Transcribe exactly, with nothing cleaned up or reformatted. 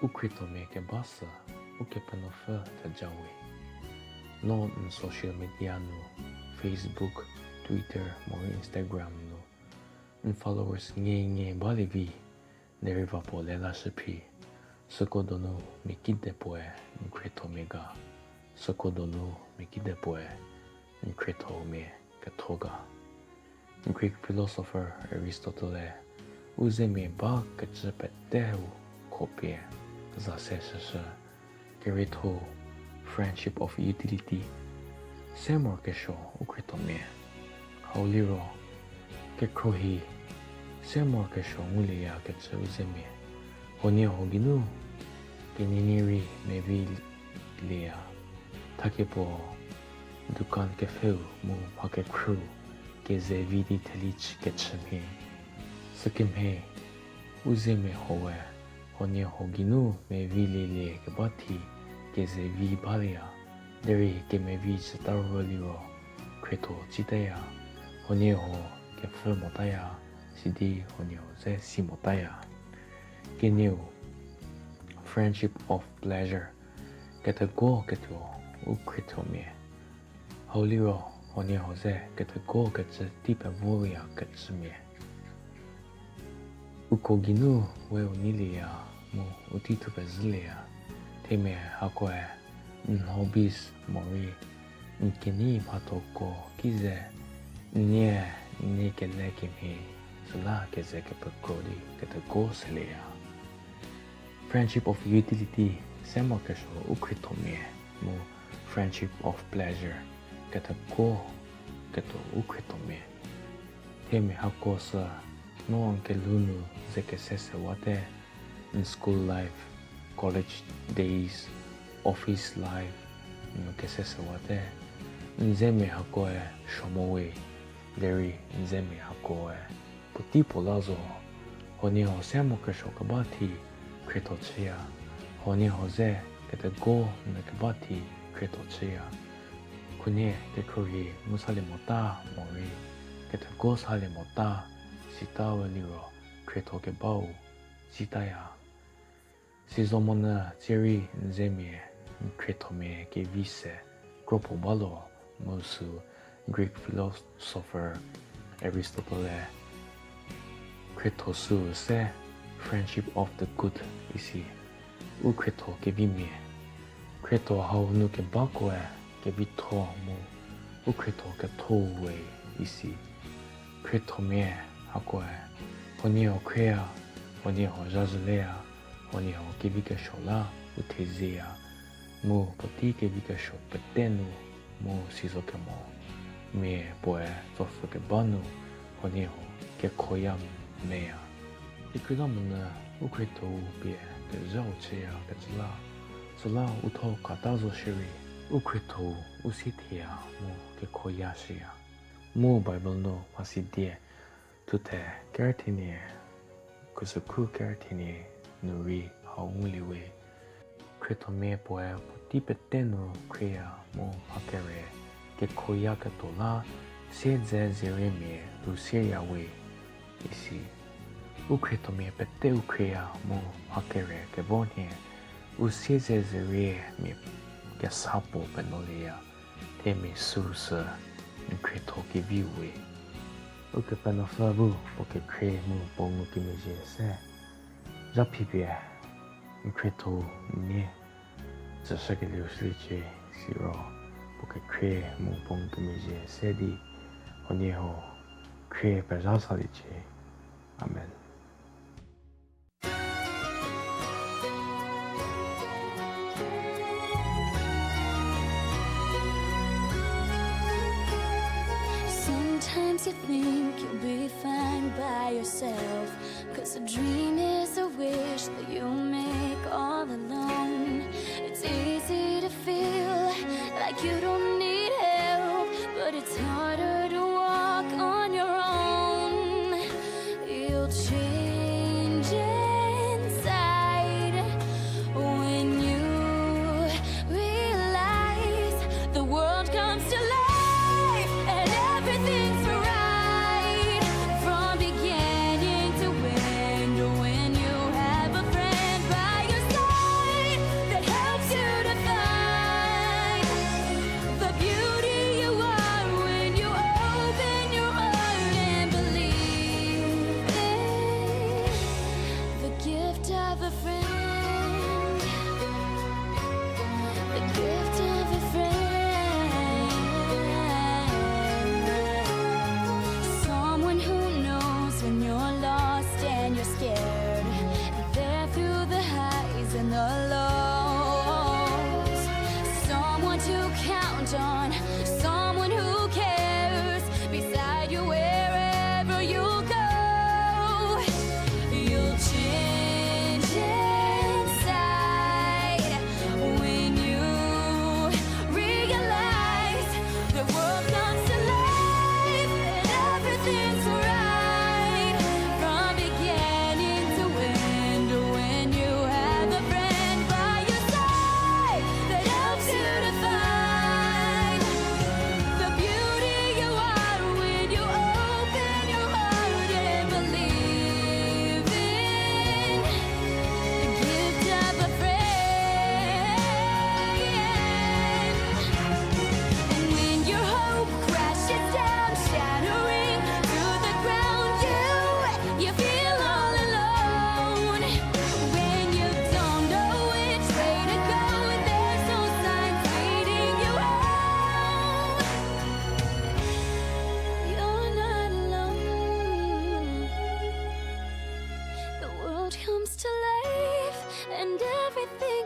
U khriethomia keba sü, Ukepenuopfü theja we. No n social media nu, Facebook, Twitter, morei Instagram nu, n followers nge nge balie vi, derei va puo le lashü phi. Süko donu mia kide puoe n khriethomia ga. Süko donu mia kide puoe n khriethomia ketho ga. Greek philosopher Aristotle-e u zemia ba kecü peteu khopie za se shüshü, kerietho, friendship of utility, se morokesuo u khriethomia. Hau liro, kekhruohi, se morokesuo ngulieya kecü u zemia. Huoniehuo geinu, kenienie rei mevi lieya. Thakie puo, dukan kepfheu mu mha kekhrüu, kezevi di theli chü kechü mhie. Sükemhie, u zemia huoe, huoniehuo geinu mevi lielie keba thi kezevi balieya, derei kemevi chüta ro liro, khrietho tsitaya, huoniehuo kepfhü motaya, sidi huoniehuo ze si motaya. Kenieu, friendship of pleasure, ketekuo ketuo u khriethomia. Hau liro, huoniehuo ze ketekuo kecü tei pevoya kecümia. Uko geinu we u neilieya mu u tei thu pezhülieya. Themia hakoe n hobbies morei n kenei mhathoko ki ze n nie, n nie kele kemhie süla keze kepekro di ketekuo selieya. Friendship of utility, se morokesuo u khriethomia, mu friendship of pleasure, ketekuo ketuo u khriethomia. Themia hako sü, no n kelhou nu ze kese sewate, n school life, college days, office life nu kese sewate, n zemia hakoe suo mo we, derei n zemia hakoe puotei puo la zo. Huoniehuo se morokesuo keba thi khrietho chüya. Huoniehuo ze ketekuo nyü keba thi khrietho chüya. Khunhie kekhruohi ngu salie mota morei ketekuo salie mota sita we liro khrietho kebau tsitaya. Sizomonyü tsierei n zemia n khriethomia kevi se kropuo ba lo mu sü Greek philosopher Aristotle-e khrietho süu se friendship of the good isi, u khrietho kevimia. Khrietho hau nu kebakoe kevitho mu u khrietho ketho we isi. Khriethomia hakoe, huoniehuo khrieya, huoniehuo zhazhüleya, huoniehuo kevi kesuo la u thezieya, mu puotei kevi kesuo pete nu mu sizo kemo mia puoe tsopfü keba nu huoniehuo kekhoya meya. Kekreilamonyü u khriethou pie kezhau chüya kecü la, süla u thuo khata zo shierei, u khriethou u sie thieya mu kekhoya shüya. Mu Bible nu mhasidie thuthe ker thenie, khusükhu ker thenie nu rei hau ngulie we. Khriethomia puoe puotei pete nu khrieya mu mha kere kekhoyaketuo la siedze zeriemia lhou sieya we isi. U khriethomia pete u khrieya mu mha kere kevor nhie u siedze zeriemia kesa puo penuolieya. Themia süu sü n khrietho keviu we. Ukepenuopfü bu puo kekhrie mu puo ngukemezhie se zha phipie n khriethou nie tsüshükelieu shüliecie, siro puo kekhrie mu puo ngukemezhie se di huoniehuo khrie pezha saliecie. Amen. Sometimes you think you'll be fine by yourself, 'cause a dream is a wish that you make all alone. It's easy to feel like you don't need help, but it's harder to walk on your own. You'll change inside when you realize the world comes to life and everything's right from beginning to end. When you have a friend by your side. Of a friend, the gift of a friend, someone who knows when you're lost and you're scared, there through the highs and the lows, someone to count on, someone who cares, beside you wherever you go. You'll change inside when you realize the world comes to life and everything's right from beginning to end when you have a friend by your side that helps you to find the beauty you are when you open your heart and believe in the gift of a friend. And when your hope crashes down, shattering to the ground, you, you feel all alone. When you don't know which way to go, and there's no signs leading you home, you're not alone. The world comes to life and everything